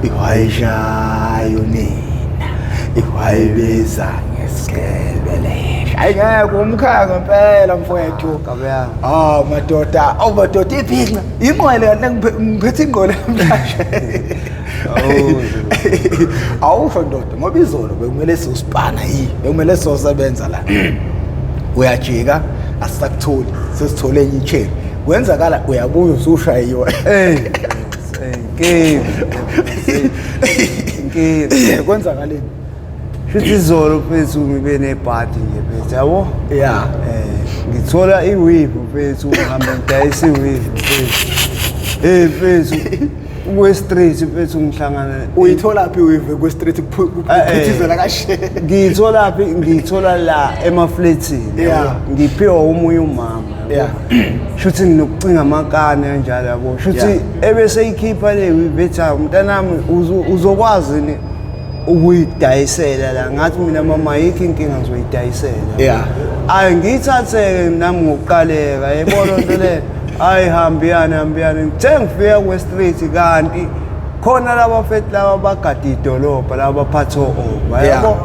Ihwayishayo nina, ihwayibiza ngesikebelesha. Hayi ngeke umkhaya ngempela mfowethu. Kabe yami. Ah madoda, awu madoda iphinca. Ingqwele kanti ngiphethe ingqwele namhlanje. Awu, Awusho ndoda ngoba izolo bekumele sizosipana yi, bekumele sizosebenza la. Uyajika asisakutholi, sesithole enye icheri. Kwenzakala uyabuya usushayiwe. Hey, hey, inkinga. Kwenzakaleni? Shuthi izolo mfethu ngibe nebhadi nje mfethu yabo. Yeah. Ngithola iweave mfethu ngihambe ngidayisa iweave mfethu. Eh mfethu kwe street mfethu ngihlangana Uyithola phi weave kwe street kuphithizela kashe? Ngiyithola phi? Ngiyithola la emafletini. Yeah. Ngiphiwa omunye umama. yabo. Shuthi nginokucinga amakani kanjalo yabo. Shuthi ebese ikhipha le weave ethi hawu mntanami uzokwazi ni ukuyidayisela la ngathi mina mama ayikho inkinga ngizoyidayisela. Ayi ngiyithatheke nami ngokuqaleka yebo nto le. Ayi hambiyani hambiyani ngithe ngifika kwe street kanti khona laba fethu laba bagada idolobha laba baphatha o-oba yabo.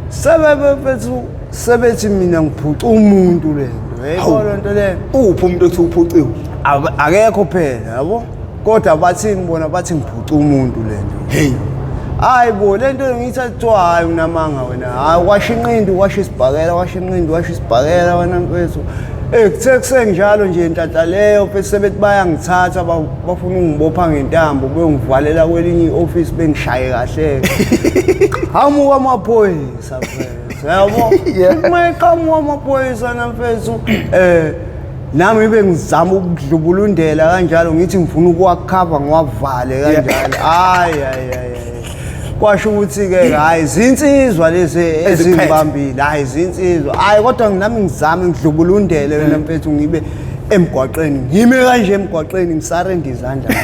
Sebebe fethu sebethi mina ngiphuca umuntu le nto yebo le nto le. Uphi umuntu othi uphuciwe? Akekho phela yabo. Kodwa bathini bona bathi ngiphuca umuntu le nto. Hey. Hayi bo le nto ngithatha kuthiwa hayi unamanga wena. Hayi washa inqindi washa isibhakela washa inqindi washa isibhakela wena mfethu. Kuthe kusenjalo nje nhlanhla leyo mfethu sebethi bayangithatha bafuna ukungibopha ngentambo beyongivalela kwelinye i-office bengishaye kahle. Hamuka amaphoyisa mfethu yabo. Uma eqhamuka amaphoyisa na mfethu nami ngibe ngizama ukudlubulundela kanjalo ngithi ngifuna ukuwakhava ngiwavale kanjalo. Hayi hayi hayi. Kwasho ukuthi ke hayi zinsizwa lezi ezingibambile hayi zinsizwa hayi kodwa nami ngizame ngidlubulundele wena mfethu ngibe emgwaqeni ngime kanje emgwaqeni ngisarenda izandla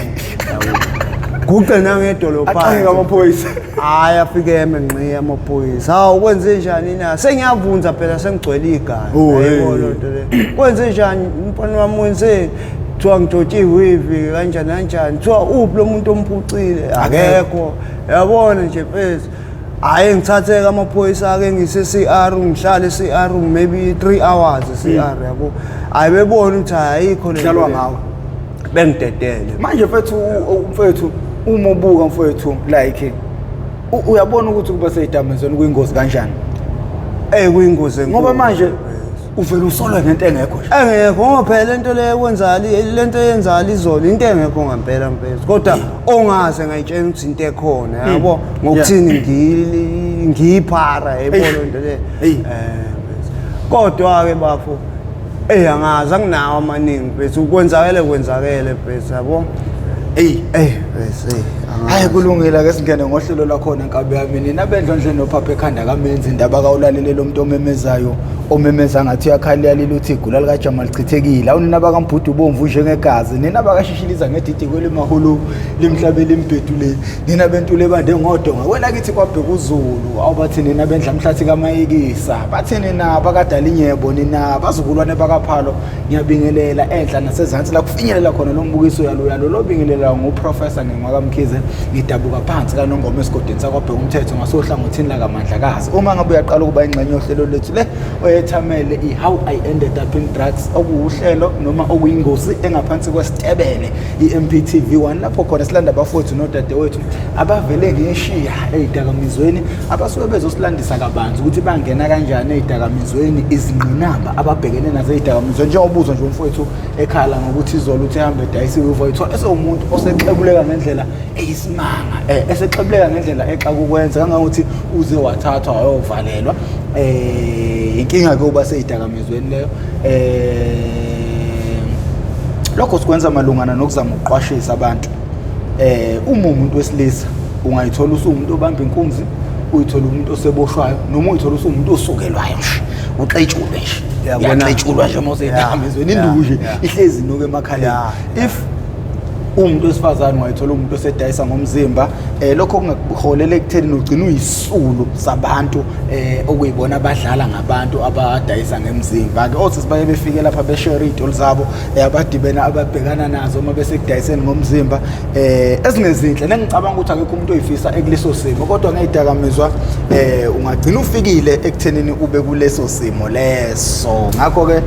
guqe nangedolo phansi. Aqhamuka amaphoyisa. Hayi afike eme ngqiya amaphoyisa. Hawu kwenze njani na? Sengiyavunza phela sengigcwele igazi. Oh, Yayibona hey. loo nto le. Kwenze njani umfana wami wenzeni? Kuthiwa ngitshotshe iweave kanjani kanjani. Kuthiwa uphi lo muntu omphucile? Akekho. Yabona nje mfethu. Hhayi ngithatheke amaphoyisa ake ngise CR ngihlale CR maybe 3 hours CR yabo. Hhayi bebona ukuthi ayikho le nto Kudlalwa le. ngawe. Bengidedele. Manje mfethu mfethu uma ubuka mfethu like uyabona ukuthi kuba seyidamezweni kuyingozi kanjani? Kuyingozi enkulu. Ngoba manje uvela usolwe ngento engekho nje. Engekho ngoba phela lento le kwenzakala lento eyenzakala izolo into engekho ngempela mfethu. Kodwa ongaze ngayitshela ukuthi into ekhona yabo ngokuthini ngiyiphara yebo lento le. Kodwa ke bafo angazi anginawo amaningi mfethu kwenzakele kwenzakele mfethu yabo. Mfethu, angazi. Hayi kulungile ke singene ngohlelo lwakhona nkabi yami nina bendlondle nophapha ekhanda kamenzi indaba kawulalele lo muntu omemezayo omemeza ngathi uyakhalela liluthi igula likaJama lichithekile. Awu nina bakambhudu bomvu njengegazi nina bakashishiliza ngedidi kwelimahulu limhlabe limbhedule nina bentule ebande ngodonga wena kithi kwabheka uZulu. Awu bathi nina bendla mhlathi kaMayikisa bathi nina bakadala inyebo nina bazukulwane bakaPhalo. Ngiyabingelela enhla nasezansi la kufinyelela khona lo mbukiso yalo yalo lobingelela nguProfessor Ngengwa kaMkhize. Ngidabuka phansi kaNongoma esigodini sakwabheka umthetho ngasohlangothini lakaMandlakazi. Uma ngabe uyaqala ukuba ingxenye yohlelo lethu le oyethamele i-How I Ended Up in Drugs, okuwuhlelo noma okuyingozi engaphansi kwesitebele i-MPTV 1 lapho khona silanda abafowethu nodadewethu abavele ngeshiya ey'dakamizweni abasuke bezosilandisa kabanzi ukuthi bangena kanjani ey'dakamizweni, izingqinamba ababhekene nazo ey'dakamizweni. Njengoba uzwa nje umfowethu ekhala ngokuthi izolo uthi ehambe edayisa iweave wayithola esewumuntu osexebuleka ngendlela eyisimanga, esexebuleka ngendlela exaka ukwenza kangangokuthi uze wathathwa wayovalelwa. Inkinga ke uba seyidakamizweni leyo. Lokho sikwenza malungana nokuzama ukuqwashisa abantu. Uma umuntu wesilisa ungayithola usuwumuntu obamba inkunzi, uyithola umuntu oseboshwayo noma uyithola usuwumuntu osukelwayo nje, uxetshulwe nje. Uyabona? Uyaxetshulwa nje uma useyidakamizweni, induku nje ihlezi inuka emakhaleni. If Umuntu wesifazane wayethola umuntu osedayisa ngomzimba, lokho kungakuholela ekutheni ugcina uyisulu sabantu, okuyibona abadlala ngabantu abadayisa ngemzimba ke. Osisi baye befike lapha beshare iy'tori zabo, abadibena ababhekana nazo uma besekudayiseni ngomzimba, ezingezinhle, nengicabanga ukuthi akekho umuntu oyifisa ekuleso simo, kodwa ngey'dakamizwa ungagcina ufikile ekuthenini ube kuleso simo leso. Ngakho-ke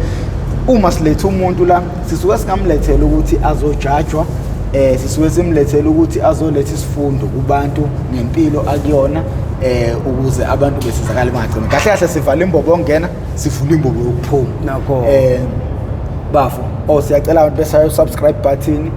uma siletha umuntu la, sisuke singamlethela ukuthi azojajwa, sisuke simlethela ukuthi azoletha isifundo kubantu ngempilo akuyona, ukuze abantu besizakale bangagcini. Kahle kahle sivala imbobo yokungena, sivula imbobo yokuphuma. Nakho. Bafo, oh, siyacela abantu beshaye subscribe button,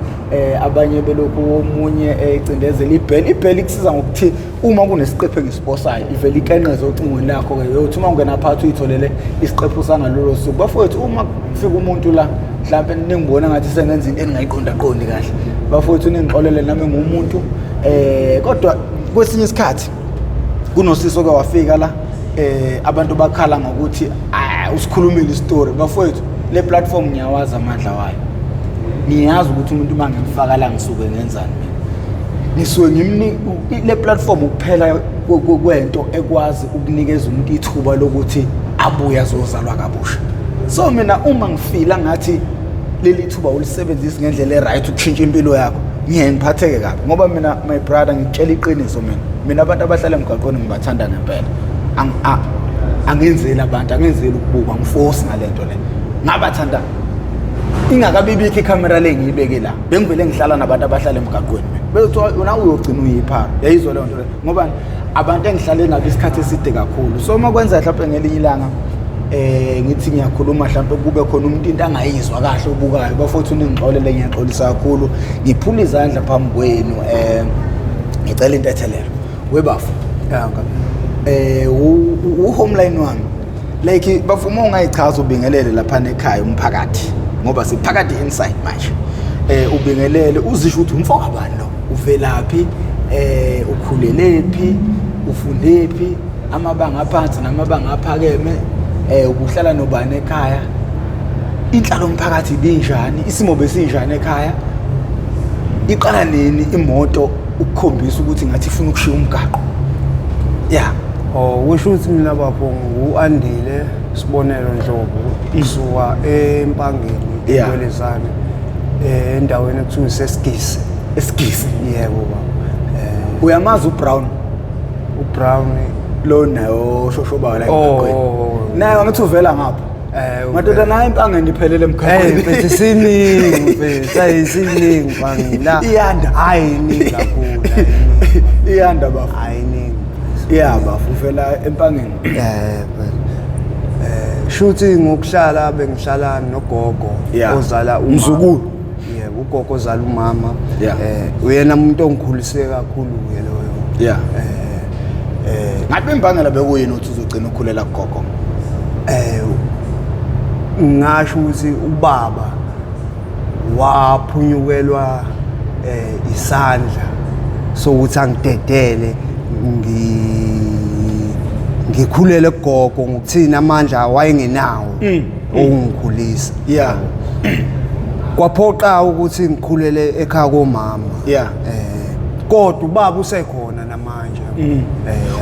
abanye belokhu omunye ecindezela ibell. Ibell ikusiza ngokuthi uma kunesiqephu engisiposayo ivele ikenqeze ocingweni lakho ke, uyothi uma ungena phakathi uyitholele isiqephu sangalolo suku. Bafowethu, uma kufika umuntu la mhlawumbe ningibona ngathi sengenza into engingayiqondaqondi kahle, bafowethu ningixolele, nami ngumuntu. Kodwa kwesinye isikhathi kunosiso ke wafika la, abantu bakhala ngokuthi usikhulumile isitori. Bafowethu, le platform ngiyawazi amandla wayo, ngiyazi ukuthi umuntu uma ngimfaka la ngisuke ngenzani. Mina ngisuke ngimni le platform ukuphela kwento ekwazi ukunikeza umuntu ithuba lokuthi abuye azozalwa kabusha. So mina uma ngifila ngathi leli thuba ulisebenzisi ngendlela e-right ukushintsha impilo yakho, ngiye ngiphatheke kabi, ngoba mina, my brother, ngikutshela iqiniso, mina abantu abahlala emgwaqweni ngibathanda ngempela. Angenzeli abantu, angenzeli ukubukwa, ngiforce ngale nto le. Ngabathanda ingakabibikho ikhamera le ngiyibeke la, bengivele ngihlala nabantu abahlala emgaqweni, bezothiwa wena uyogcina uyiphara. Yayizwa leyo nto le, ngoba abantu engihlale nabo isikhathi eside kakhulu. So uma kwenza mhlawumbe ngelinye ilanga ngithi ngiyakhuluma, mhlawumbe kube khona umuntu into angayizwa kahle obukayo, bafowethu ningixolele, ngiyaxolisa kakhulu, ngiphula izandla phambi kwenu, ngicela intethelelo. Webafo, Ya, nkabi. U-homeline wami, like, bafuma ungayichaza, ubingelele lapha ekhaya umphakathi, ngoba siphakathi inside manje. Ubingelele, uzisho ukuthi umfo kabani lo, uvelaphi, ukhulelephi, ufundephi, amabanga aphansi namabanga aphakeme, ubuhlala nobani ekhaya, inhlalo umphakathi ibinjani, isimo besinjani ekhaya, iqala nini imoto ukukhombisa ukuthi ngathi ifuna ukushiya umgaqo ya? Oh, kusho ukuthi mina bafo ngu-Andile Sibonelo Ndlovu, ngisuka eMpangeni, eNtwelezane, endaweni ekuthiwa iseSigisi. Esigisi? Yebo baba. Uyamazi uBrown? UBrown? Lo nayo oshoshobayo la Oh, emgaqweni. oh, oh. Naye angithi uvela ngapha? Madoda, naye eMpangeni iphelele Eh, emgaqweni. mfethu, siningi mfethu, ayisiningi Mpangeni la. Iyanda. Hayi, iningi kakhulu. Hayi, iningi. Iyanda bafo. Hayi, iningi. Ya bafo, uvela eMpangeni. Mfethu. Shuthi ngokuhlala bengihlala nogogo ozala umama. Mzukulu. Yebo, ugogo ozala umama. Yeah. Uyena umuntu ongikhulise kakhulu ke loyo. Ngabe imbangela bekuyini ukuthi uzogcina ukhulela kugogo? Ngisho ukuthi ubaba waphunyukelwa isandla sokuthi angidedele ngikhulele kugogo, ngokuthini amandla wayengenawo okungikhulisa. Kwaphoqa ukuthi ngikhulele ekhaya komama. Kodwa ubaba usekhona namanje.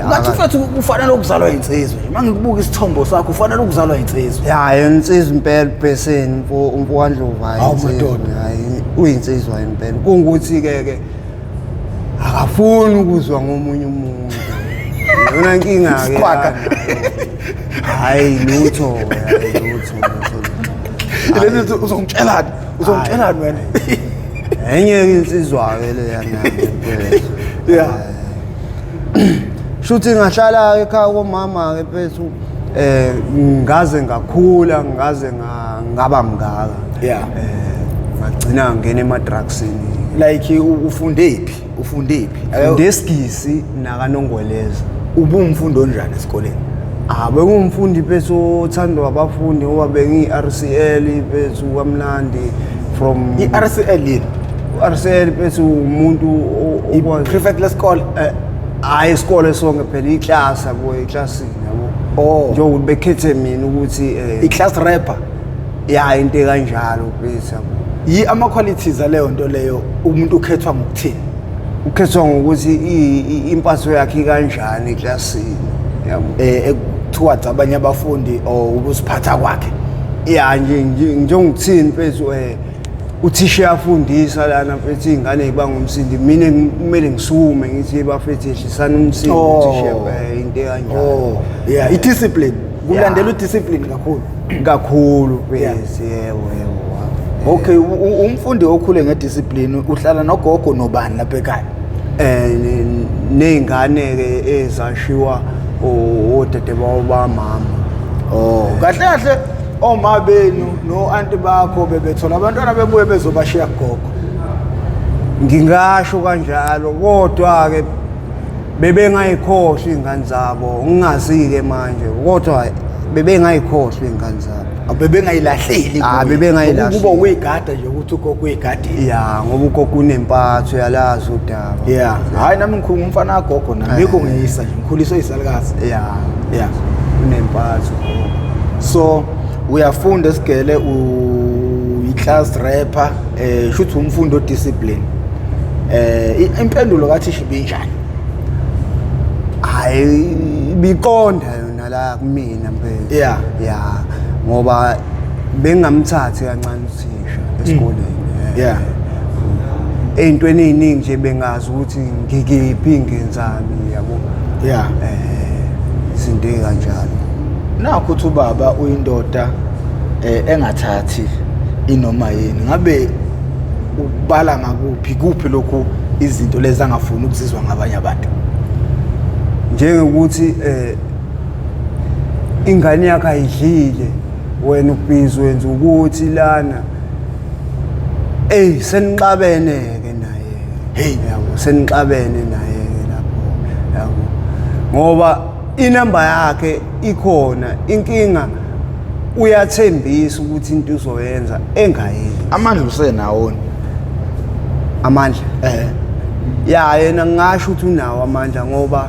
Ngathi mfethu ufanele ukuzalwa insizwa nje. Mangikubuka isithombo sakho, ufanele ukuzalwa insizwa. Ya, insizwa impela ubheseni, umfo kaNdlovu, hayi. Hawu, Insizwa, madoda. hayi, uyinsizwa impela. Kungukuthi ke akafuni ukuzwa ngomunye umuntu. Yona inkinga ke. Isiqhwaga. Hayi lutho, hayi lutho, lutho. Lezi uzongitshelani? Uzongitshelani wena? Enye insizwa ke leyana. Shuthi ngahlala ekhaya komama ke mfethu, ngaze ngakhula, ngaze ngaba mngaka. Ngagcina ngena ema-drugsini. Like ufunde phi? Ufunde phi? Ndesigisi nakanongweleza. Ubumfundo onjani esikoleni? Ah, bengumfundi mfethu othandwa abafundi, ngoba bengiyi-RCL mfethu, kamnandi from I-RCL yini? RCL mfethu umuntu okwazi I-prefect lesikole? Hayi, isikole sonke phela, iklasi yabo, eklasini yabo. Oh. Njengokuthi bekhethe mina ukuthi I-class rapper. Ya, into ekanjalo mfethu yabo. Yi ama qualities aleyo nto leyo, umuntu ukhethwa ngokuthini? Ukhethwa ngokuthi impatho yakhe ikanjani eklasini, yabo. Towards abanye abafundi or ukuziphatha kwakhe? Ya, nje njengokuthini mfethu, uthisha uyafundisa lana mfethu, iy'ngane y'banga umsindo, mina kumele ngisukume ngithi bafethu ehlisani umsindo. Uthisha, into ekanjalo. Oh yeah, i-discipline, kulandela u-discipline kakhulu. Kakhulu mfethu, yebo. Okay, umfundi okhule ngediscipline, uhlala nogogo nobani lapha ekhaya? Ney'ngane-ke ezashiwa odade babo bamama. Oh, kahle kahle oma benu no-anti bakho bebethola abantwana bebuye bezobashiya kugogo? Ngingasho kanjalo, kodwa-ke bebengayikhohlwa iy'ngane zabo, ngingazi-ke manje, kodwa bebengayikhohlwa iy'ngane zabo. Bebengayilahleli? Ah, bebengayilahleli. Kuba uyigada nje ukuthi ugogo uyigadile. Ya, ngoba ugogo unempatho, uyalazi udaba. Yeah, hhayi, nami ngikhuluma umfana kagogo nami, yikho ngiyisa nje, ngikhuliswe isalukazi. Ya. Unempatho ugogo. So uyafunda esigele, uyi-class rapper, shuthi umfundi odiscipline. Impendulo kathisha ibinjani? Hayi, ibiqonda yona la kumina mfethu. Ya, ngoba bengingamthathi kancane uthisha esikoleni. Ey'ntweni ey'ningi nje bengazi ukuthi ngikiphi, ngenzani, yabo. Izinto ey'kanjalo. Nakho uthi ubaba uyindoda engathathi inoma yini, ngabe ubala ngakuphi kuphi lokhu izinto lezi angafuni ukuzizwa ngabanye abantu? Njengokuthi ingane yakho ayidlile, wena ubhizi wenza ukuthi lana, ey, senixabene ke naye. Hey. Yabo, senixabene naye ke lapho, yabo, ngoba inamba yakhe ikhona. Inkinga uyathembisa ukuthi into uzoyenza engayenzi. Amandla usenawo? Amandla? Eh. Ya, yena ngingasho ukuthi unawo amandla ngoba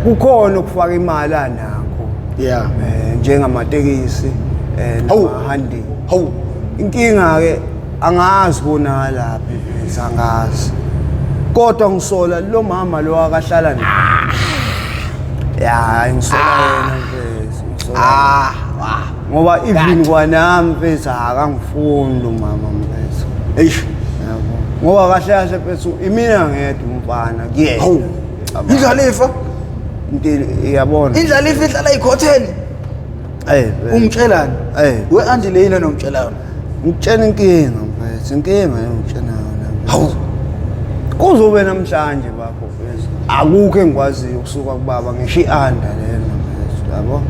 kukhona ukufaka imali anakho. Njengamatekisi Hawu. namahandi. Hawu. Inkinga ke angazi konakalaphi mfethu, angazi, kodwa ngisola lo mama lo akahlala naye. Ya, ngisola yena mfethu, ngisola Ah, wah. ngoba even kwanami mfethu akangifuni lo mama mfethu. Eish. Yabo, ngoba kahle kahle mfethu imina ngedwa umfana kuyena. Hawu. Indlalifa. Into iyabona. Indlalifa ihlala ikhotheni. Eh. Ungitshelani? Eh. We anti le yini ongitshela yona? Ngikutshela inkinga mfethu, inkinga engitshela yona. Hawu. Kuzobe namhlanje bakho mfethu, akukho engikwaziyo ukusuka kubaba, ngisho i-under lena mfethu, yabo,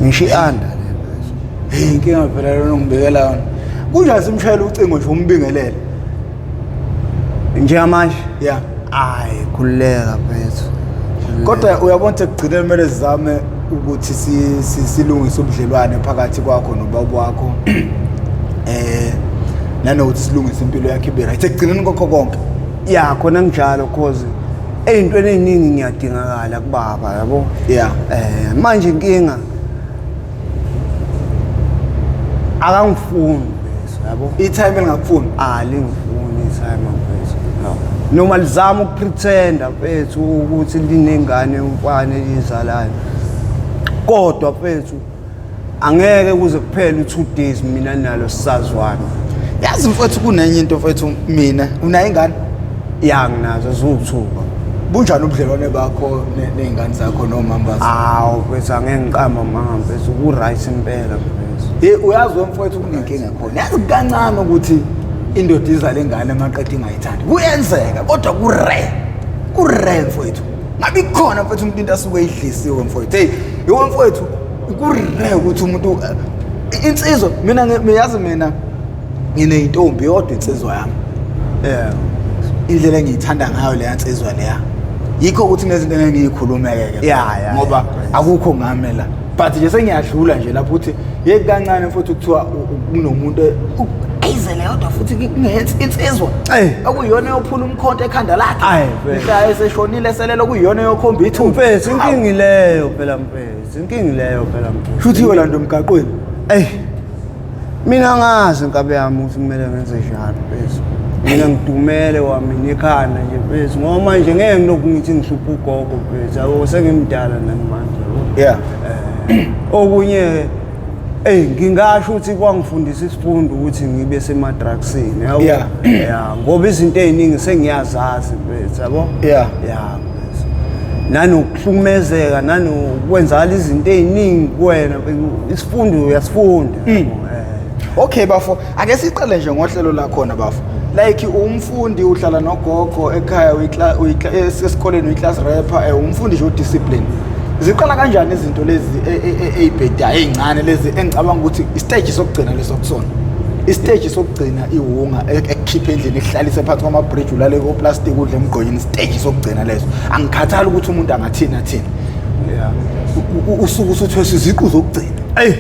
ngisho i-under le mfethu. Hey, inkinga phela lona ongibekela yona. Kunjani simshayela ucingo nje umbingelele? Njengamanje? Yeah. Hayi, khululeka mfethu. Kodwa uyabona ukuthi ekugcineni kumele sizame ukuthi silungise ubudlelwane phakathi kwakho nobaba wakho. Nanokuthi silungise impilo yakhe ibe right ekugcineni kokho konke. Ya, khona njalo, cause ey'ntweni ey'ningi ngiyadingakala kubaba, yabo. Manje inkinga akangifuni mfethu, yabo. I-timer elingakufuni? Ah, lingifuni i-timer mfethu. Noma lizama ukupretenda mfethu ukuthi linengane yomfana elizalayo, kodwa mfethu angeke kuze kuphele u-2 days mina nalo sisazwana. Yazi mfethu, kunenye into mfethu, mina unayo ingane? Ya, nginazo ziwuthuba. Bunjani ubudlelwane bakho ney'ngane zakho nomama bazo? Hawu mfethu, angeke ngiqamba amanga mfethu, ku-right impela mfethu. Hey, uyazi we mfowethu, kunenkinga khona. Yazi kancane ukuthi indoda izale ingane emaqeda ingayithandi. Kuyenzeka, kodwa ku-rare. Ku-rare mfowethu. Ngabe ikhona mfowethu umuntu into asuke eyidlisiwe mfowethu. Hey, yebo mfowethu, ku-rare ukuthi umuntu insizwa, mina yazi mina ngineyintombi yodwa, insizwa yami. Indlela engiyithanda ngayo leya nsizwa leya. Yikho ukuthi kunezinto engeke ngiyikhulume-ke ke. Ngoba akukho ngami la. But nje sengiyadlula nje lapho ukuthi yeki kancane futhi kuthiwa kunomuntu ayizele yodwa futhi kungensi insizwa. Okuyiyona eyophula umkhonto ekhanda lakhe. Ayi, vele. Mhla eseshonile selelo kuyiyona eyokhomba ithuba. Mfethu, inkinga ileyo phela mfethu, inkinga ileyo phela mfethu. Shuthi iyolanda emgaqweni. Ey. Mina ngazi nkabe yami ukuthi kumele ngenze njani mfethu. Mina ngidumele wami nekhanda nje mfethu ngoba manje ngeke ngilokhu ngithi ngihlupha ugogo mfethu. Yabo sengimdala nami manje yabo. Yeah. Okunye Ey ngingasho ukuthi kwangifundisa isifundo ukuthi ngibe semadrugsini yabo. Yeah. Yeah, ngoba izinto eziningi sengiyazazi mfethu yabo. Yeah. Yeah. mfethu. Nanokuhlukumezeka nanokwenzakala izinto eziningi kuwena mfethu, isifundo uyasifunda. Yabo, Okay bafo, ake siqale nje ngohlelo lakhona bafo. Like umfundi uhlala nogogo ekhaya esikoleni uyi-class rapper, umfundi nje udiscipline. Ziqala kanjani izinto lezi ey'bhedayo ey'ncane lezi engicabanga ukuthi isiteji sokugcina leso kusona. Isiteji sokugcina iwunga ekukhipha endlini ekuhlalise phakathi kwama-bridge ulale koplastic udle emgqonyeni isiteji sokugcina leso. Angikhathali ukuthi umuntu angathini athini. Yeah. Usuke usuthweswa iziqu zokugcina. Ey.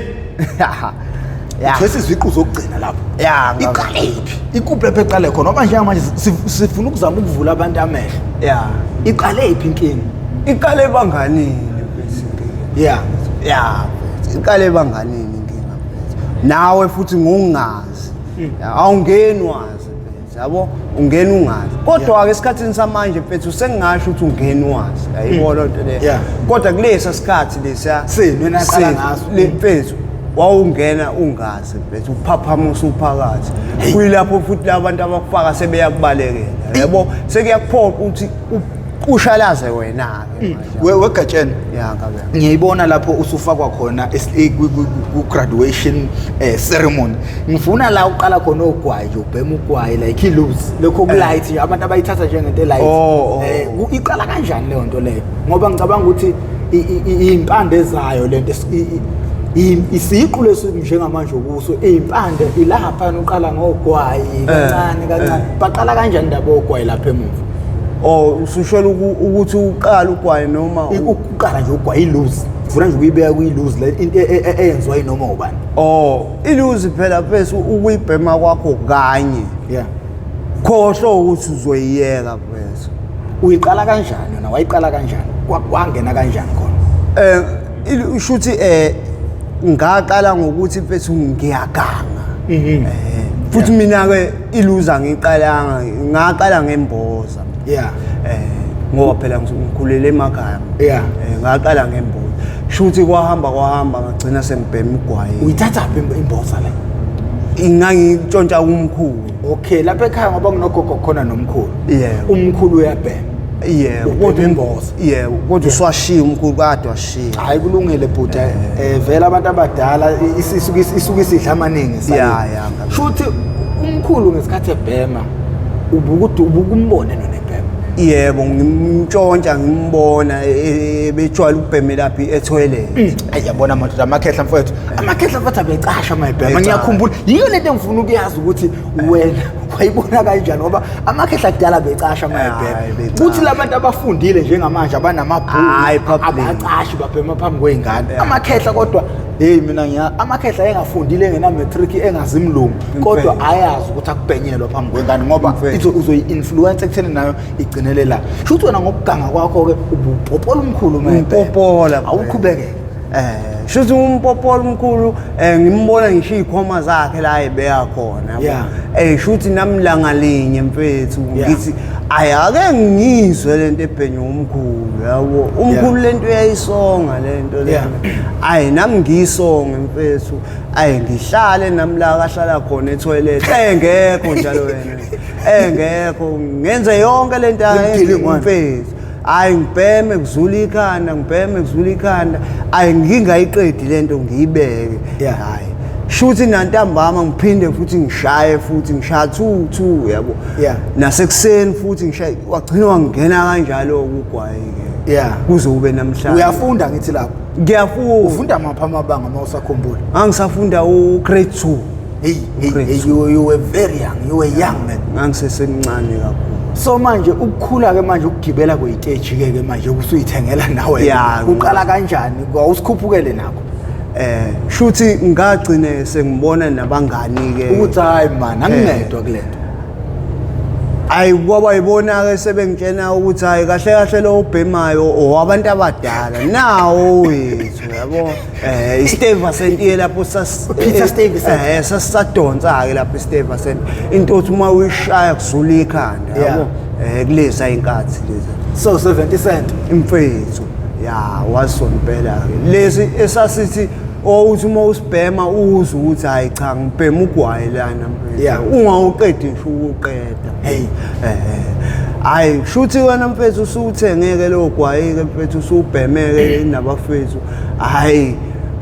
Yeah. Uthwesa iziqu zokugcina lapho. Yeah, Iqalephi? Ikuphi lapho eqale khona? Ngoba njengamanje sifuna ukuzama ukuvula abantu amehlo. Yeah. Iqalephi inkinga? Iqale banganini mfethu inkinga. Yeah. Yeah, mfethu, iqale banganini inkinga mfethu. Nawe futhi ngokungazi. Awungeni wazi mfethu, yabo? Ungena ungazi. Kodwa ke esikhathini samanje mfethu sengingasho ukuthi ungena wazi. Ayibona lento leyo. Yeah. Kodwa kulesa sikhathi lesiya Senu enaqala ngaso. Le mfethu wawungena ungazi mfethu uphaphama usuphakathi. Kuyilapho futhi labantu abakufaka sebeyakubalekela. Yabo? Sekuyakuphoqa ukuthi ushalaze wena ke manje. Wegatsheni. Ya ngabe. Ngiyayibona lapho usufakwa khona ku-graduation ceremony. Ngifuna la uqala khona ogwayi nje ubhema ugwayi like i-loose lokho ku-light nje abantu abayithatha njengento e-light. Oh, oh. Iqala kanjani leyo nto leyo? Ngoba ngicabanga ukuthi iy'mpande zayo lento isiqu lesi njengamanje ukuso iy'mpande ilapha uqala ngogwayi kancane kancane. Baqala kanjani ndaba ogwayi lapha emuva? Oh usushela ukuthi uqala ugwayi noma Ukuqala nje ugwayi i-loose. Ngifuna nje ukuyibeka kuyi-loose le into eyenziwa yinoma ubani. Oh iluzi phela mfethu ukuyibhema kwakho kanye. Yeah. Khohlwa ukuthi uzoyiyeka mfethu. Uyiqala kanjani yona? Wayiqala kanjani? Kwangena kanjani khona? Ushuthi ngaqala ngokuthi mfethu ngiyaganga. Futhi mina ke iluza ngiqalanga ngaqala ngemboza. Yeah. Ngoba phela ngikhulele emakhaya. Yeah. Ngaqala ngemboza. Shuthi kwahamba kwahamba ngagcina sengibhema ugwayi. Uyithatha phi imboza le? Ingangintshontsha kumkhulu. Okay, lapha ekhaya ngoba kunogogo khona nomkhulu. Yebo. Umkhulu uyabhema. Yebo, Ubhema imboza. Yebo, kodwa uswashiya umkhulu kade washiya. Hayi kulungile bhuti. Vele abantu abadala isuke isidla amaningi sayo. Yeah, yeah. Shuthi umkhulu ngesikhathi ebhema ubukumbone nonebhema. Yebo, ngimntshontsha ngimbona bejwayele ukubhemela lapha etoilet. Ayi yabona madoda amakhehla mfowethu. Amakhehla mfowethu abecasha mayibhema. Ngiyakhumbula. Yiyo lento engifuna ukuyazi ukuthi wena wayibona kanjani ngoba amakhehla kudala becasha mayibhema. Kuthi labantu abafundile njengamanje abanamabhuku abacashi babhema phambi kwezingane. Amakhehla kodwa hey mina ngiya amakhehla engafundile engena matric engazimlungu kodwa ayazi ukuthi akubhenyelwa phambi kwengane ngoba uzoyi-influence ekutheni nayo igcinele la. Shuthi wena ngokuganga kwakho ke ubupopola umkhulu mayibhema. Umpopola. Awuqhubeke. Shuthi umpopola umkhulu ngimbona ngisho izikhwama zakhe la ebeka khona. Shuthi nami langa linye mfethu ngithi ayake ngizwe lento ebhenywa umkhulu yabo. Umkhulu lento uyayisonga lento le. Ayi nami ngiyisonge mfethu. Ayi ngihlale nami la kahlala khona etoilet. Engekho njalo wena. Engekho ngenze yonke lento mfethu. Ayi ngibheme kuzula ikhanda, ngibheme kuzula ikhanda. Ayi ngingayiqedi lento ngiyibeke. Hayi. Shuthi nantambama ngiphinde futhi ngishaye futhi ngishaya 2 2 yabo. Nasekuseni futhi ngishaye wagcina wangena kanjalo ukugwayi ke. Kuze ube namhlanje. Uyafunda ngithi lapho? Ngiyafunda. Ufunda maphi amabanga uma usakhumbula? Ngangisafunda u grade 2. Hey, you were very young. You were young man. Ngangisesemncane kakhulu. So manje ukukhula ke manje ukugibela kweyiteji ke ke manje usuyithengela nawe. Uqala kanjani? Awusikhuphukele nakho? Shuthi ngagcine sengibona nabangani ke ukuthi hayi man angingedwa kulento. Ayi kwaba yibona ke sebengitshena ukuthi hayi kahle kahle lo ubhemayo owabantu abadala nawo wethu Yabo, iStuyvesant lapho sas Peter Stuyvesant. Sasisadonsa ke lapho iStuyvesant, into othi uma uyishaya kuzula ikhanda. Yabo, kuleza inkathi lezi. So 70 cent. Imfethu, ya, wasona impela ke lesi esasithi owuthi uma usibhema uzwe ukuthi hayi cha, ngibhema ugwayi lana mfethu. Ungawuqedi ngisho ukuqeda. Hey. Hayi, shuthi wena mfethu usuthengeke lo gwayi ke mfethu, usubhemeke nabafethu. Hayi,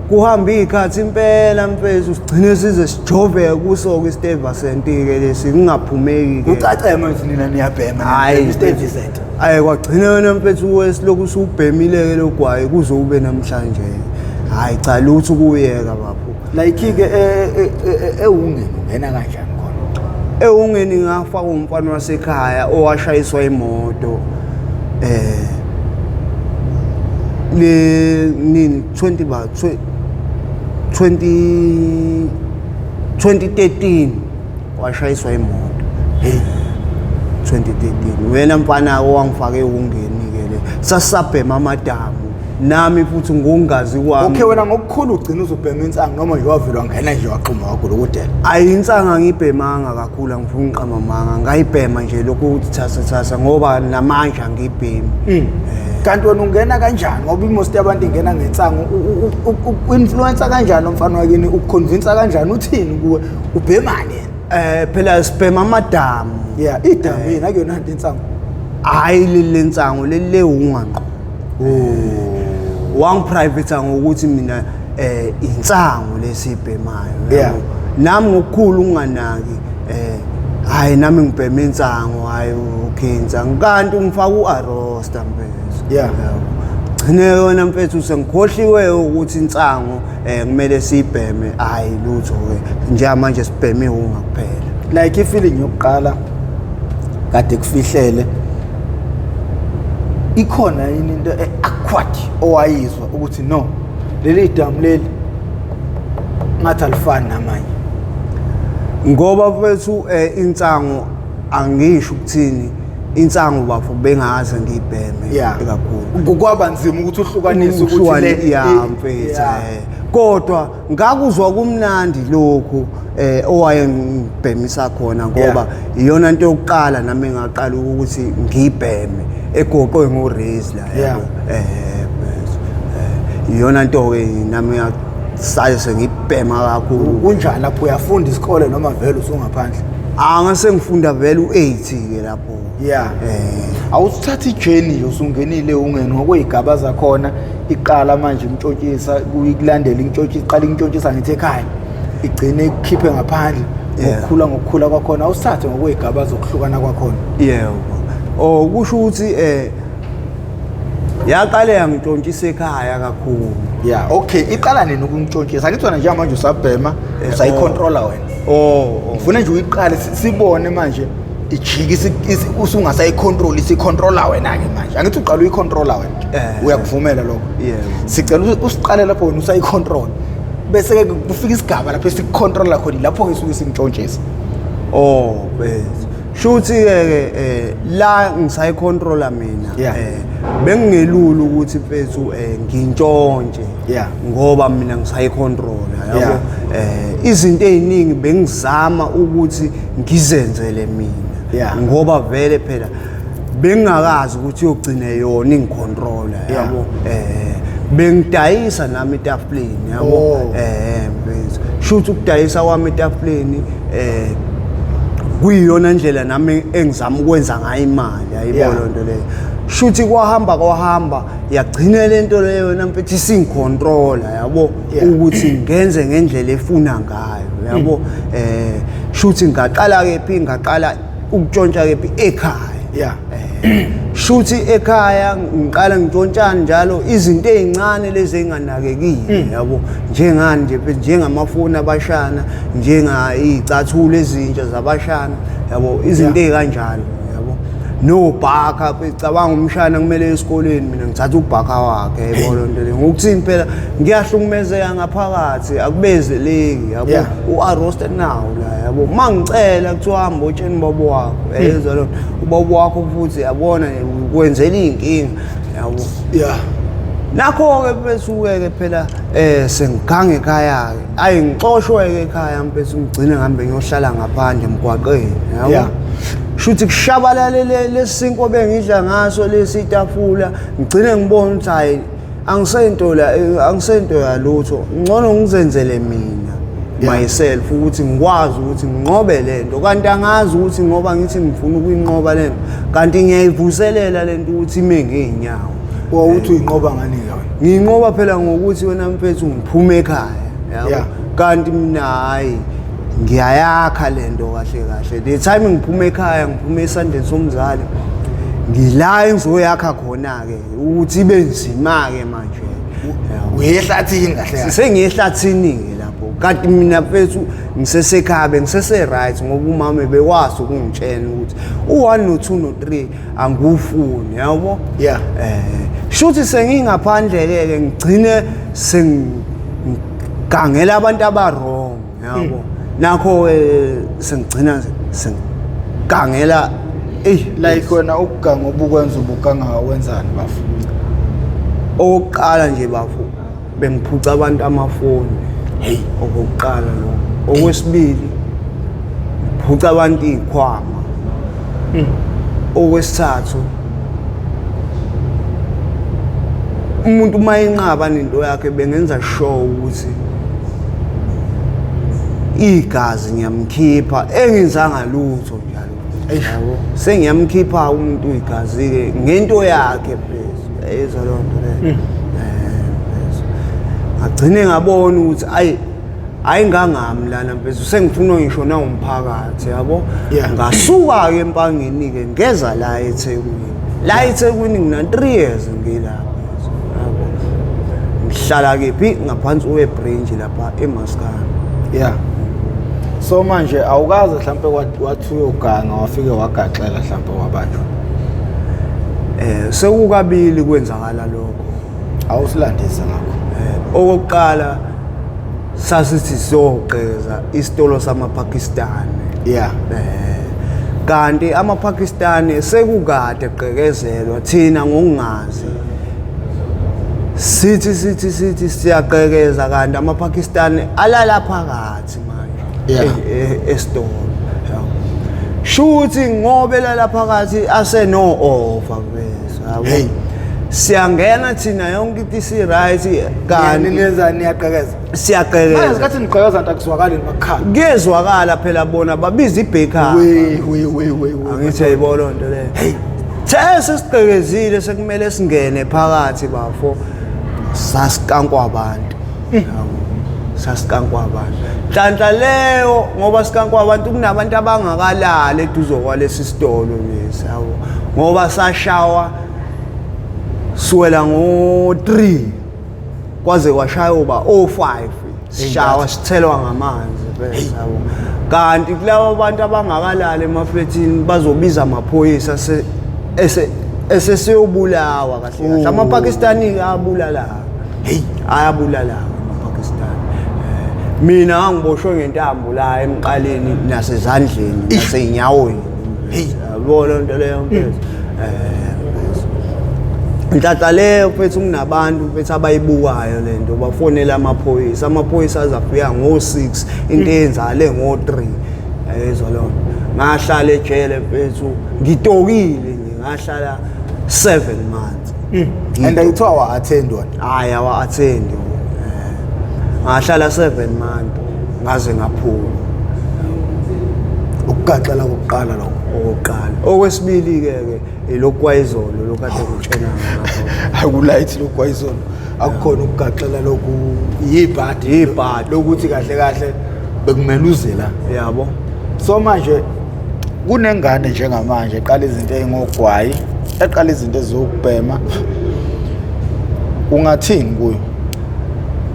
kuhamba ikhathi impela mfethu, sigcine size sijoveke kuso ke iStuyvesant ke lesi, kungaphumeki ke. Kucace manje nina niyabhema. Hayi. Stuyvesant. Hayi, kwagcina wena mfethu wesilokhu usubhemile ke lo gwayi kuze ube namhlanje. Hayi cha, lutho ukuyeka bapho. Like ke ewungeni ungena kanjani khona? Ewungeni ngafaka umfana wasekhaya owashayiswa imoto le nini 20 ba 20 2013 washayiswa imoto. Hey. 2013, wena mfana owangifaka ewungeni ke le, sasabhema amadamu nami futhi ngongazi kwami. Okay, wena ngokukhulu ugcina uzobhema insangu noma nje wavelwa ngena nje waxhuma wagulukudela? Ayi, insangu angibhemanga kakhulu, angifuni uqamba amanga. Ngayibhema nje lokhu ukuthi thasa thasa, ngoba namanje angibhemi. Kanti wena ungena kanjani, ngoba imost yabantu ingena ngensangu? U-influencer kanjani umfana wakini, ukuconvince kanjani, uthini kuwe, ubhemani yena? Phela sibhema amadamu. Yeah, idamu yini, akuyona nto insangu? Hayi, leli lensangu, leli lewunga ngqo. Wangiprivate ngokuthi mina insangu lesibhemayo. Yabo. Nami ngokukhulu unganaki, hayi nami ngibhema insangu, hayi okay insangu, kanti ungifaka uArosta mfethu. Yabo. Gcine yona mfethu sengikhohliwe ukuthi insangu kumele sibheme. Hayi lutho ke, njengamanje sibheme iwunga kuphela. Like ifeeling yokuqala kade kufihlele ikhona yini into e-awkward owayizwa ukuthi no, leli damu leli ngathi alifani namanye? Ngoba mfethu insangu, angisho ukuthini, insangu bafo bengaze ngiyibheme kakhulu. Kwaba nzima ukuthi uhlukanise ukuthi le Ya mfethu. Kodwa ngakuzwa kumnandi lokhu owayengibhemisa khona, ngoba iyona into yokuqala nami engaqala ukuthi ngibheme egoqwe ngoRizla. Yabo, mfethu, iyona nto ke nami ngasaye sengibhema kakhulu. Kunjani lapho, uyafunda isikole noma vele usungaphandle? Ah, ngase ngifunda vele u8 ke lapho. Awusithatha ijourney nje usungenile ungene ngokwey'gaba zakhona, iqala manje imtshontshisa, kuyikulandela imtshontshisa, iqala imtshontshisa ngithi ekhaya, igcine ikukhiphe ngaphandle. Ngokukhula, ngokukhula kwakhona, awusithathe ngokwey'gaba zokuhlukana kwakhona. Yebo, oh, kusho ukuthi yaqale yangintshontshisa ekhaya kakhulu. Yeah, okay, iqala nini ukuntshontshisa? Angithi wena njengamanje usabhema, usayicontrola wena. Oh. Ngifuna nje uyiqale, sibone manje ijike, usungasayicontrol, isicontrola wena-ke manje. Angithi uqala uyicontrola wena? Uyakuvumela lokho? Yebo. Sicela usiqale lapho wena usayicontrol, bese-ke kufika isigaba lapho esikucontrola khona, lapho-ke suke sintshontshisa. Oh, bese shuthi ke la ngisayicontrola mina, bengingelula ukuthi mfethu ngintshontshe, ngoba mina ngisayicontrola, yabo. Izinto eziningi bengizama ukuthi ngizenzele mina, ngoba vele phela bengingakazi ukuthi yogcina yona ingicontrola. Yabo, bengidayisa nami etafuleni, yabo. Oh. Mfethu, shuthi ukudayisa kwami etafuleni kuyiyona ndlela nami engizama ukwenza ngayo imali, ayibo. Loo nto leyo shuthi kwahamba kwahamba, yagcina le nto leyo namfethu isingicontrola, yabo, ukuthi ngenze ngendlela efuna ngayo, yabo. Shuthi ngaqala kephi? Ngaqala ukutshontsha kephi? Ekhaya. Shuthi ekhaya ngiqala ngitshontshana njalo izinto ey'ncane lezi ey'nganakekile, yabo, njengani nje, njengamafoni abashana, njenga iy'cathulo ezintsha zabashana, yabo, izinto ey'kanjalo, yabo, nobhakha. Cabanga umshana kumele esikoleni, mina ngithatha ubhakha wakhe, yabo, loo nto leyo. Ngokuthini phela ngiyahlukumezeka ngaphakathi, akubezeleki, yabo. U-arosta nawo la, yabo, uma ngicela kuthiwa hamba otsheni ubaba wakho, yayizwa loo nto, ubaba wakho futhi yabona ukwenzela iy'nkinga, yabo. Nakho-ke besuke-ke phela um sengigange ekhaya-ke, ayi ngixoshwe-ke ekhaya mfethu, ngigcine ngihambe ngiyohlala ngaphandle emgwaqeni, yabo. Shuthi kushabalale lesinkwa bengidla ngaso lesi itafula, ngigcine ngibona ukuthi hhayi angisento la, angisento yalutho, ngcono ngizenzele mina myself ukuthi ngikwazi ukuthi nginqobe lento. Kanti angazi ukuthi ngoba ngithi ngifuna ukuyinqoba lento, kanti ngiyayivuselela lento ukuthi ime ngey'nyawo. Wawuthi uyinqoba ngani-ke wena? Ngiyinqoba phela ngokuthi wena mfethu ngiphume ekhaya, yabo. Kanti mina hhayi ngiyayakha lento kahle kahle. The time ngiphuma ekhaya, ngiphuma esandleni somzali, ngila engizoyakha khona-ke ukuthi ibe nzima-ke manje. Uyehlathini kahle kahle? Sengiyehlathini-ke lapho. Kanti mina mfethu ngisesekhaya, bengisese-right ngoba umama bekwazi ukungitshela ukuthi u-1 no-2 no-3 angiwufuni, yabo. Shuthi sengingaphandle-ke ke ngigcine sengigangela abantu aba-wrong, yabo. Nakho-ke sengigcina sengigangela eyi. Like wena ukuganga obukwenza ubuganga wenzani bafo? Okokuqala nje bafo, bengiphuca abantu amafoni. Hey. Okokuqala lokho. Okwesibili, ngiphuca abantu iy'khwama. Okwesithathu, umuntu uma enqaba nento yakhe bengenza sure ukuthi igazi ngiyamkhipha engenzanga lutho njalo. Yabo, sengiyamkhipha umuntu igazi-ke ngento yakhe phezulu, yayizwa leyo nto leyo. Ngagcine ngabona ukuthi ayi ayingangami lana mfethu, sengifuna ngisho nawumphakathi, yabo. Ngasuka-ke eMpangeni-ke ngeza la eThekwini. La eThekwini ngina 3 years ngilapha, yabo. Ngihlala kephi? Ngaphansi kwe-bridge lapha eMaskana. So manje awukaze mhlampe wathi uyoganga wafike wagaxela mhlampe wabanjwa? Sekukabili kwenzakala lokho. Awusilandise ngakho. Okokuqala sasithi siyogqekeza isitolo samaPakistani. Kanti amaPakistani sekukade egqekezelwa, thina ngokungazi sithi sithi sithi siyagqekeza, kanti amaPakistani alala phakathi manje esitolo. Shuthi ngoba elala phakathi aseno offer bese, yabo. Siyangena thina yonke into isi right, kanti niyenzani, niyagqekeza? Siyagqekeza. Manje ngesikhathi nigqekeza nto akuzwakali makhala. Kuyezwakala phela, bona babiza ibackup. We we we we we. Angithi ayibona lonto leyo. Hey. The sesigqekezile sekumele singene phakathi bafo. Sasikankwa abantu. Yabo. Sasikankwa abantu. Nhlanhla leyo ngoba sikankwa abantu kunabantu abangakalali eduze kwalesi sitolo lesi, yabo. Ngoba sashawa suwela ngo-3 kwaze kwashaya uba o-5, sishawa sithelwa ngamanzi bese, yabo. Kanti kulabo bantu abangakalali emaflethini bazobiza amaphoyisa esesiyobulawa kahle kahle. AmaPakistani ayabulala. Hey. Ayabulala amaPakistani. Mina ngangiboshwe ngentambo la emqaleni nasezandleni nasezinyaweni. Hey. Yabo le nto leyo mfethu. Nhlanhla leyo mfethu kunabantu mfethu abayibukayo le nto, bafonela amaphoyisa. Amaphoyisa azafika ngo-6, into eyenzakale ngo-3. Yayizwa leyo nto. Ngahlala ejele mfethu ngitokile nje, ngahlala 7 months. And ayithiwa wa-attend wona? Hhayi, awa-attend. Ngahlala 7 months ngaze ngaphuma. Ukugaxela kokuqala lokho? Okokuqala. Okwesibili-ke ke ilokhu kwayizolo lokhu kade ngitshena ngakho. Akulayithi lokhu kwayizolo, akukhona ukugaxela lokhu, yibhadi. Yibhadi. Lokuthi kahle kahle bekumele uze la. Yabo. So manje kunengane njengamanje eqala izinto ey'ngogwayi, eqala izinto ezokubhema, ungathini kuyo?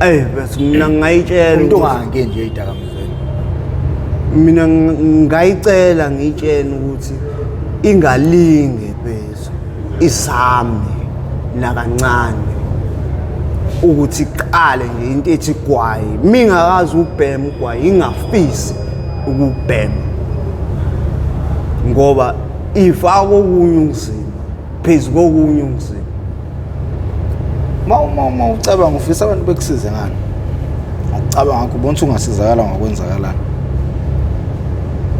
Eyi bese mina ngingayitshela umuntu ukuthi ongangeni nje ey'dakamizweni. Mina ngingayicela ngiyitshene ukuthi ingalinge bese izame nakancane ukuthi iqale nje into ethi gwayi, mingakazi ukubhema ugwayi ingafisi ukubhema, ngoba ifaka okunye ukuzima phezu kokunye ukuzima. Ma ucabanga ufisa abantu bekusize ngani? Ngokucabanga kwakho ubona ukuthi ungasizakala ngokwenzakalani?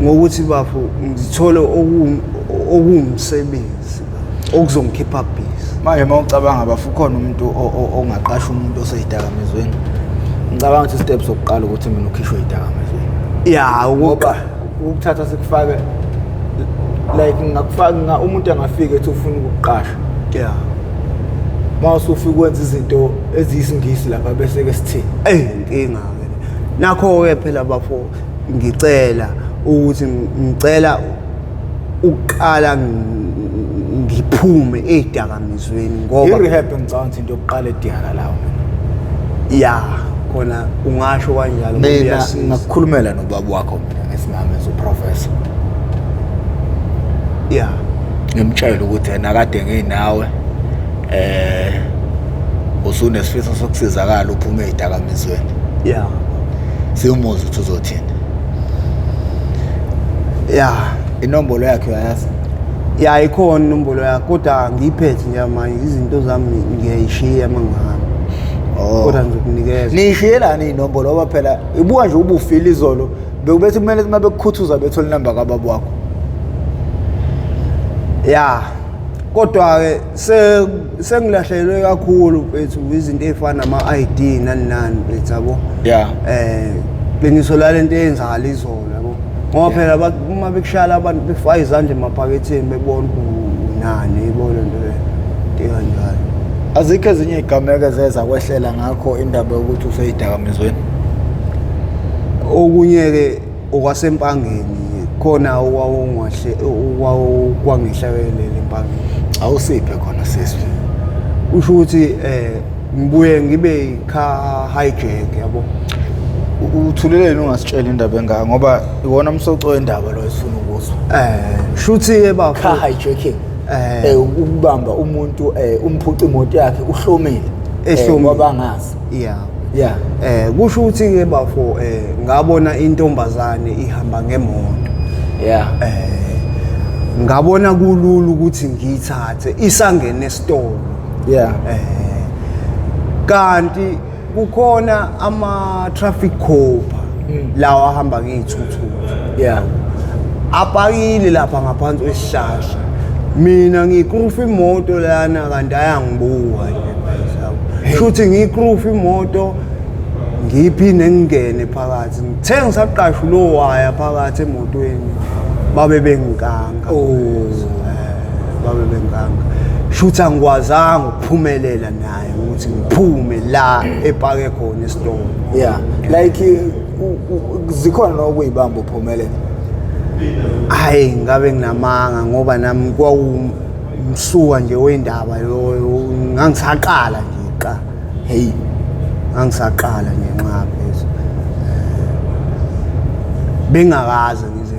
Ngokuthi bafo ngithole okuwumsebenzi okuzongikhipha busy. Manje uma ucabanga bafo ukhona umuntu ongaqasha umuntu oseyidakamizweni. Ngicabanga ukuthi step sokuqala ukuthi mina ukhishwe idakamizweni. Ya, ngoba ukuthatha sikufake like ngingakufaka umuntu angafika ethi ufuna ukukuqasha. Yeah. Uma usufika wenza izinto eziyisingisi lapha bese ke sithini? Eh inkinga ke. Nakho ke phela bafo ngicela ukuthi ngicela ukuqala ngiphume ezidakamizweni ngoba i-rehab ngicabanga ukuthi into yokuqala edingakalayo mina. Ya, khona ungasho kanjalo. Mina ngakukhulumela nobaba wakho mina ngesimame uprofessor. Yeah. Ngimtshela ukuthi yena kade nginawe usunesifiso sokusizakala uphume ezidakamizweni. Yeah. Siyomuza ukuthi uzothini. Yeah. Inombolo yakhe uyayazi? Ya, ikhona inombolo yakhe kodwa ngiyiphethe nje manje, izinto zami ngiyayishiya uma ngihamba. Oh. Kodwa ngizokunikeza. Niyishiyelani inombolo ngoba phela ibuka nje ubufile izolo bekubethi kumele uma bekukhuthuza bethole inamba kababa wakho. Ya. Kodwa ke sengilahlelwe kakhulu mfethu izinto ezifana nama ID nani nani mfethu yabo. Yeah. Qiniso lalento eyenzakala izolo yabo. Ngoba phela uma bekushala abantu befaka izandla emaphaketheni bebona unani yibona nto le kanjalo. Azikho ezinye izigameko ezeza kwehlela ngakho indaba yokuthi useyidakamizweni. Okunye ke okwasempangeni khona okwawungahle okwangihlekelela empangeni. Awusiphe khona sisi. Usho ukuthi ngibuye ngibe car hijack yabo. Uthuleleni ungasitshela indaba engaka ngoba iwona umsoco wendaba lo esifuna ukuzwa. Shuthi ke bafo car hijacking. Ukubamba umuntu umphuca imoto yakhe uhlomile. Ngoba angazi. Yeah. Yeah. Kusho ukuthi ke bafo ngabona intombazane ihamba ngemoto. Yeah. Ngabona kulula ukuthi ngiyithathe isangene esitolo. Yeah. Kanti kukhona ama traffic cop lawa ahamba ngey'thuthuthi. Yeah. Apakile lapha ngaphansi kwesihlahla. Mina ngikrufa imoto lana kanti ayangibuka nje. Shuthi ngikrufa imoto ngiphinde ngingene phakathi. Ngithe ngisaqasha lo waya phakathi emotweni babe bengikanga. Oh. Babe bengikanga. Shuthi angikwazanga ukuphumelela naye ukuthi ngiphume la epake khona esitolo. Yeah. Like zikhona nokuyibamba uphumelele. Hayi ngabe nginamanga ngoba nami kwawumsuka nje wendaba loyo, ngangisaqala nje qa. Hey, ngangisaqala nje nxa phezulu. Bengakaze ngize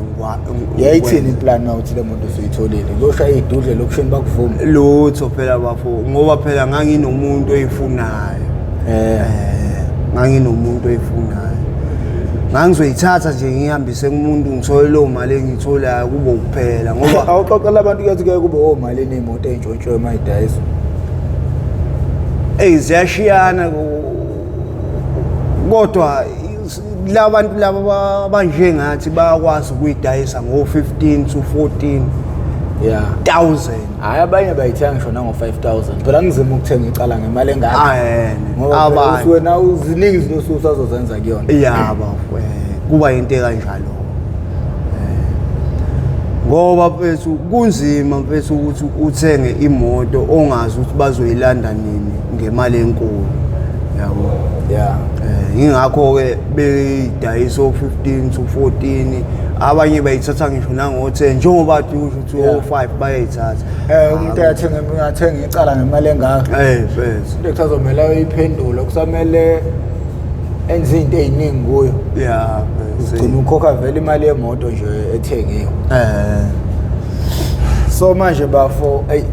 Yayithini iplan ukuthi le muntu usuyitholile? Kuyoshaya idudle lokushini bakuvume. Lutho phela bafo, ngoba phela nganginomuntu oyifunayo. Nganginomuntu oyifunayo. Ngangizoyithatha nje ngihambise kumuntu ngithole leyo mali engiyitholayo kube ukuphela ngoba awuxoxela abantu kuyathi kuyaye kube omali ney'moto ey'ntshontshwe uma y'dayiswa. Eyi ziyashiyana kodwa labantu laba abanjengathi bayakwazi ukuyidayisa ngo-15 to 14 Yeah. 1000. Hhayi abanye bayithenga ngisho nango-5000. Phela kunzima ukuthenga icala ngemali engaka. Ngoba Abanye. usuke nawe ziningi izinto osuke usazozenza kuyona. Ya bafo, kuba into ekanjalo. Ngoba mfethu kunzima mfethu ukuthi uthenge imoto ongazi ukuthi bazoyilanda nini ngemali enkulu. Yabo. Yeah. Ingakho ke beyidayisa o-15 to 14, abanye bayithatha ngisho nango-10 njengoba kade usho ukuthi o-5 bayayithatha. Umuntu uyathenga icala ngemali engaka. Mfethu. Into kusazomela uyiphendule, kusamele enze izinto eziningi kuyo. Yeah, mfethu. Ugcina ukhokha vele imali yemoto nje ethengiwe. So manje bafo, ey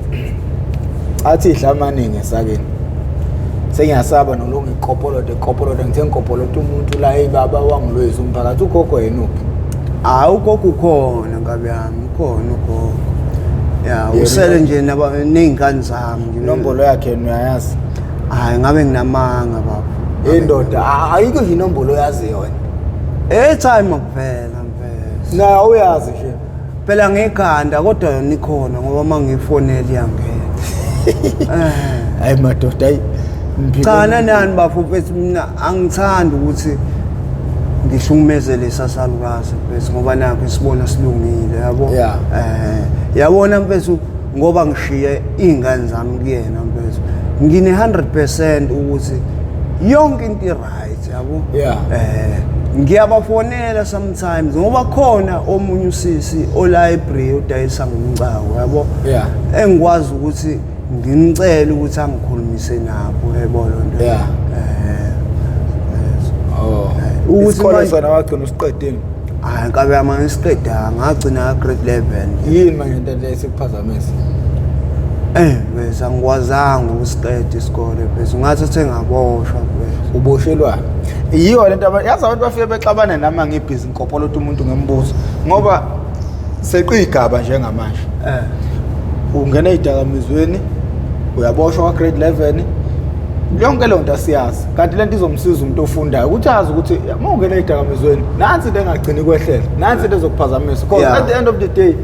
athi idla amaningi esakeni. Sengiyasaba nolonga ikopoloto, ikopoloto ngithe ngikopoloto umuntu la, hey baba wangilwisa umphakathi, ugogo yena uphi? Hayi ugogo ukhona nkabi yami, ukhona ugogo. Ya, Yena usele nje ney'ngane zami nje. Inombolo yakhe yena uyayazi? Hayi, ngabe nginamanga baba. Indoda, ayikho nje inombolo oyaziyo wena. Airtime kuphela mfethu. Na uyazi nje. Phela ngekhanda, kodwa yona ikhona ngoba uma ngiyifonela iyangena. Hayi madoda, hayi. Cha, nanani bafo mfethu, mina angithandi ukuthi ngihlukumeze lesa salukazi mfethu, ngoba nakho isibona silungile, yabo. Yabona mfethu, ngoba ngishiye iy'ngane zami kuyena mfethu, ngine 100% ukuthi yonke into i-right, yabo. Ngiyabafonela sometimes ngoba khona omunye usisi o-library odayisa ngomcako, yabo, engikwazi ukuthi ngimcele ukuthi angikhulumise nabo, yebo, lo nto. Oh. Ukuthi Isikole sona wagcina usiqedile? Hayi, nkabe yami, angisiqedanga, ngagcina ka-grade 11. Yini manje into leyo esikuphazamisa? Bese angikwazanga ukusiqeda isikole bese ngathi sengaboshwa bese. Uboshelwani? Yiyo lento yazi abantu bafike bexabane nami, ngibhizi ngikopolota umuntu ngembuzo ngoba seqigaba njengamanje. Ungena ey'dakamizweni, uyaboshwa kwa-grade 11, yonke leyo nto asiyazi, kanti lento izomsiza umuntu ofundayo ukuthi azi ukuthi uma ungena ey'dakamizweni nansi into engagcini kwehlela, nansi into ezokuphazamisa, because at the end of the day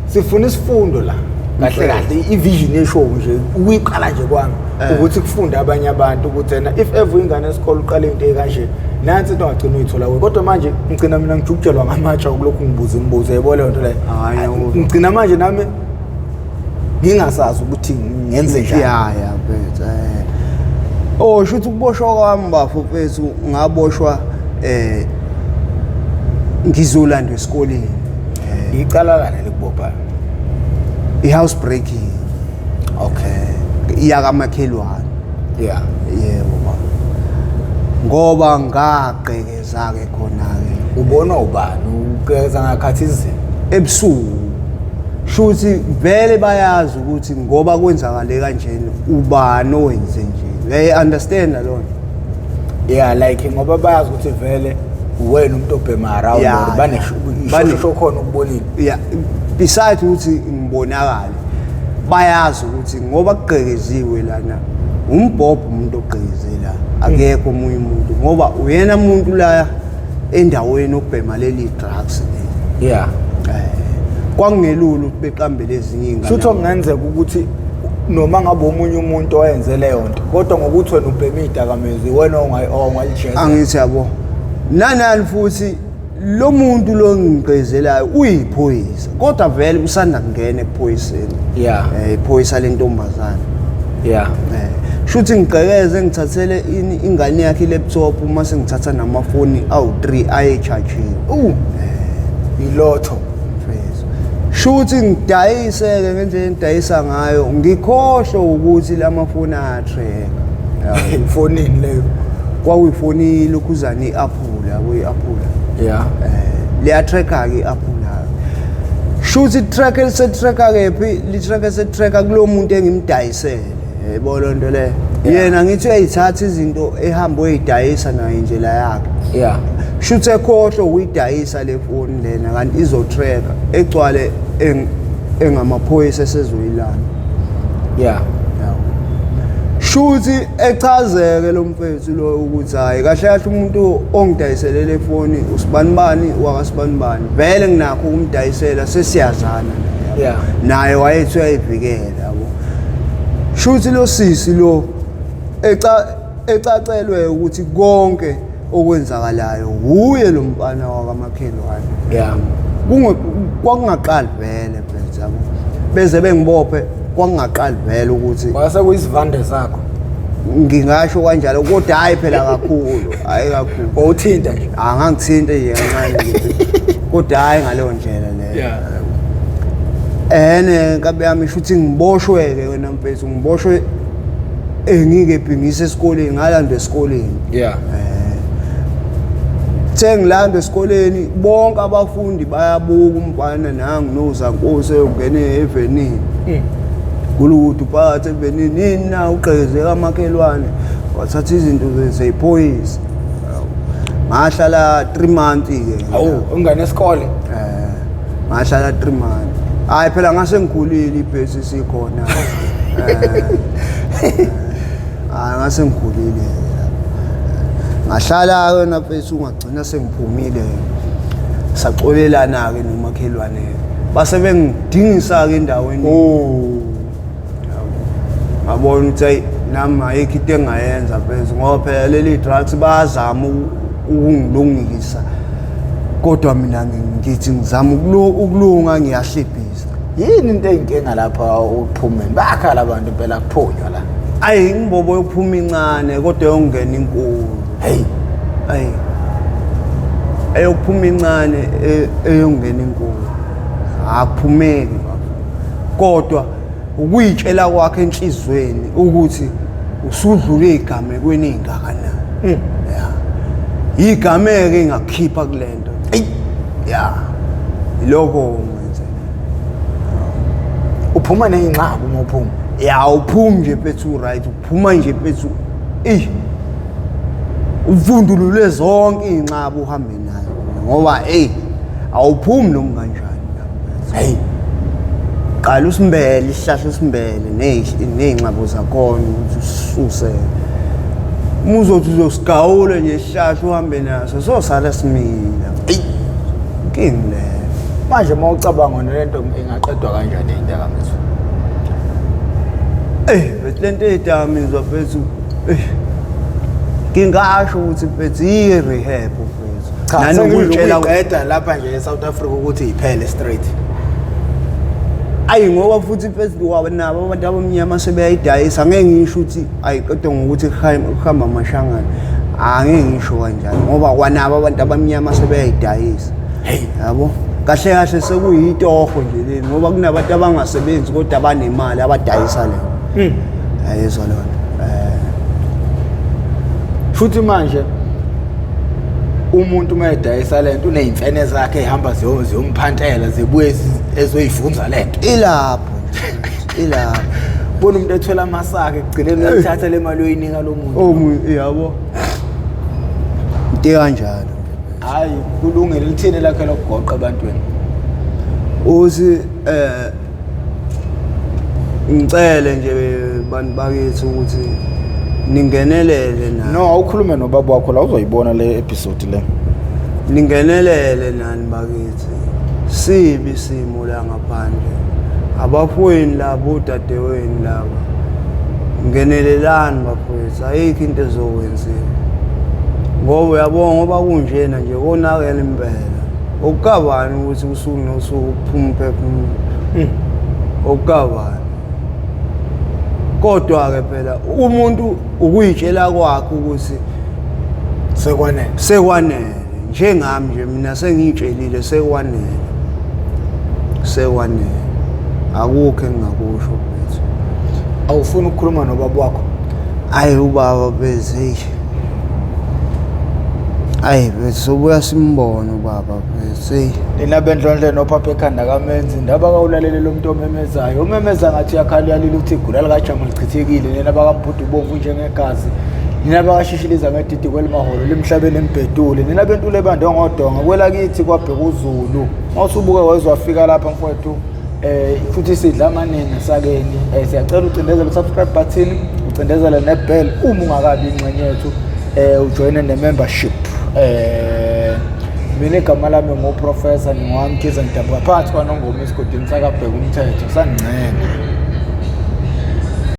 sifuna isifundo la. Kahle kahle i-vision yeshow nje, ukuyiqala nje kwami, ukuthi kufunde abanye abantu ukuthi ena if ever ingane esikole uqale into ekanje, nansi into ongagcina uyithola kuyo. Kodwa manje ngigcina mina ngijukujelwa ngamatsha ukulokhu ngibuza imibuzo, yebo, leyo nto leyo. Hhayi, ngiyakuzwa. Ngigcina manje nami ngingasazi ukuthi ngenze njani. Ya, mfethu, oh, shuthi ukuboshwa kwami bafo mfethu, ngaboshwa ngizolandwa esikoleni. Icala lana likubophayo? I-house breaking. Iyakamakhelwane. Yebo baba, ngoba ngagqekeza-ke khona-ke. Ubona ubani ugeza ngakhathi izimo? Ebusuku, shuthi vele bayazi ukuthi ngoba kwenzakale kanjena, ubani owenze nje, uyayi-understand loo nto? Yeah, like ngoba bayazi ukuthi vele uwena umuntu obhema around or banesho khona ukubonile. Yeah, besides ukuthi ngibonakale, bayazi ukuthi ngoba kugqekeziwe lana, umbhobho umuntu ogqekezela, akekho omunye umuntu, ngoba uyena umuntu la endaweni okubhema leli drugs leli. Kwakungelula ukuthi beqambele ezinye iy'ngane. Shuthi okungenzeka ukuthi noma ngabe omunye umuntu owenze leyo nto, kodwa ngokuthi wena ubhema iy'dakamizwa, iwena ongalijeza. Angithi yabo, nanani futhi lo muntu lo ngigqezelayo uyiphoyisa, kodwa vele usanda kungena ebuphoyiseni. Iphoyisa lentombazane. Shuthi ngigqekeze, ngithathele ini ingane yakhe i-laptop, uma sengithatha namafoni awu-3 aye-charge-iwe. Ilotho. Mfethu, shuthi ngidayise-ke ngendlela engidayisa ngayo, ngikhohlwe ukuthi lamafoni aya-track. Ifonini leyo? Kwakuyifoni lokhuzana i-Apple, yabo, i-Apple. Liya-track-ke i-Apple. Shuthi i-track elisetrack-a kephi, li-track esetrack-a kulo muntu engimdayisele, yebo, loo nto leyo. Yena ngithi uyayithatha izinto ehamba uyidayisa naye indlela yakhe. Shuthi ekhohlwe ukuyidayisa le foni lena, kanti izo-track-a, egcwale engamaphoyisa esezoyilanda. Yabo. Shuthi echazeke lo mfethu lo ukuthi hayi, kahle kahle umuntu ongidayisele le foni usibanibani wakasibanibani, vele nginakho ukumdayisela, sesiyazana naye. Naye wayethi uyayivikela, yabo. Shuthi lo sisi lo ecacelwe ukuthi konke okwenzakalayo wuye lo mfana wakamakhelwane. Kwakungaqali vele mfethu, yabo, beze bengibophe, kwakungaqali vele ukuthi Kwase kuyisivande sakho. Ngingasho kanjalo, kodwa hayi phela kakhulu, hayi kakhulu. Wawuthinta nje? Angangithinta nje kancane nje, kodwa hayi ngaleyo ndlela leyo. Ene nkabi yami, shuthi ngiboshwe-ke wena mfethu, ngiboshwe engikephi, ngise esikoleni, ngalandwa esikoleni. The ngilandwa esikoleni, bonke abafundi bayabuka umfana nangu nozankosi eyongena evenini. Gulukudu phakathi evenini, yini na, ugqekezeka amakhelwane, wathatha izinto zeyiphoyisa. Ngahlala 3 months-ke. Awu, ungane esikole? Ngahlala 3 months. Hayi phela ngase ngikhulile, ibhesi sikhona. Hayi, ngase ngikhulile ngahlala-ke nafethu, ngagcina sengiphumile, saxolelana-ke nomakhelwane, base bengidingisa-ke endaweni. Oh. Ngabona ukuthi ayi, nami ayikho into engayenza mfethu, ngoba phela leli drugs bayazama ukungilungisa, kodwa mina ngithi ngizama ukulunga, ngiyahlebhisa. Yini into eyinkinga lapha uphumeni? Bayakhala abantu impela, kuphunywa la. Ayi, imbobo yokuphuma incane, kodwa yokungena inkulu. Hey. Ayi, eyokuphuma incane, eyongena inkulu, akuphumeki baba, kodwa ukuyitshela kwakhe enhlizweni ukuthi usudlule igamekweni ey'ngakanani. Ya, igameko engakukhipha kule nto. Eyi. Ya, ilokho ngenze. Uphuma ney'nxaba uma uphuma? Ya, uphumi nje mfethu, right, uphuma nje mfethu, eyi, uvundulule zonke iy'nxaba uhambe nazo, ngoba eyi, awuphumi noma kanjani. Hey. Qala usimbele isihlahla, usimbele ney'nxabo zakhona ukuthi usisuse. Uma uzothi uzosigawula nje isihlahla uhambe naso, sosala simila. Eyi. Inkinga leyo. Manje uma ucabanga wena, lento ingaqedwa kanjani iy'dakamizwa? Eh, bethi lento ey'dakamizwa mfethu, eh, ngingasho ukuthi mfethu iyi-rehab mfethu. Cha, Nanokuyitshela sengiyitshela lapha nje e-South Africa ukuthi iphele straight. Ayi, ngoba futhi mfethu nabo abantu abamnyama sebeyayidayisa. Angeke ngisho ukuthi ayiqedwe ngokuthi kuhamba amashangana, angeke ngisho kanjalo, ngoba kwanabo abantu abamnyama sebeyayidayisa. Hey. Yabo, kahle kahle sekuyitoho nje leli, ngoba kunabantu abangasebenzi kodwa abanemali abadayisa le. Ayizwa lona. Futhi manje umuntu uma edayisa lento uney'mfene zakhe ey'hamba ziyomphantela, zibuye ezoyifunza lento. Ilapho, ilapho. Bona umuntu ethwele amasaka, ekugcineni uyayithatha le mali, uyoyinika lo muntu. Omunye, yabo, into kanjalo. Hhayi, kulungile. Lithini lakhe lokugoqa ebantwini? Uthi ngicele nje bantu bakithi ukuthi ningenelele na. No, awukhulume nobaba wakho la, uzoyibona le episode le. Ningenelele nani bakithi, sibi isimo la ngaphandle, abafowenu labo, odadewenu laba, ngenelelani bafowethu, ayikho into ezokwenziwa, ngoba uyabona, ngoba kunjena nje konakele impela. Okukabani ukuthi usuku nosuku kuphuma umphefumulo, okukabani? Kodwa-ke phela umuntu ukuyitshela kwakhe ukuthi sekwanele. Sekwanele. Njengami nje mina sengiyitshelile, sekwanele, sekwanele, akukho engingakusho mfethu. Awufuni ukukhuluma nobaba wakho? Ayi, ubaba beze, eyi, ayi bese sobuya simbone ubaba bese, eyi. Nina bendlondle nophapha ekhanda kamenzi ndaba kawulalele lo muntu omemezayo, umemeza ngathi uyakhala, uyalila, uthi igula likajama lichithekile. Nina bakambhuda ubomvu njengegazi, nina bakashishiliza ngedidi kwelimaholo limhlabeni embhedule, nina bentule ebande ngodonga kwelakithi kwabheka uZulu. Mawusubuka waze wafika lapha mfowethu, futhi sidla amaningi esakeni. Siyacela ucindezele u-subscribe button, ucindezele ne-bell uma ungakabi ingxenye yethu, ujoyine ne-membership. Mina igama lami nguProfessor, ngingowamkhize, ngidabuka phakathi kwaNongoma esigodini sakabheka umthetho, sangincenga.